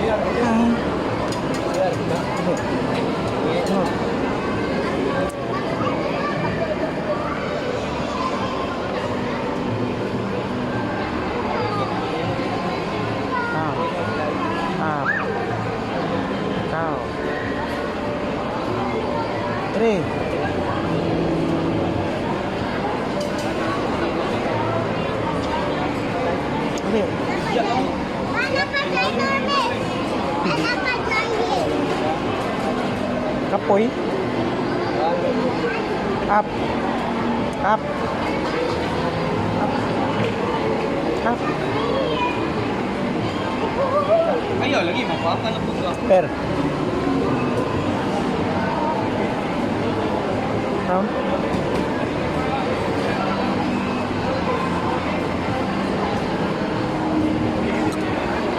Hi. No. Ah. Ah. Cow. Three. Okay. Kapoy. Up. Up. Up. Up. Ayaw lagi, mapaka na po ka. Per. Down.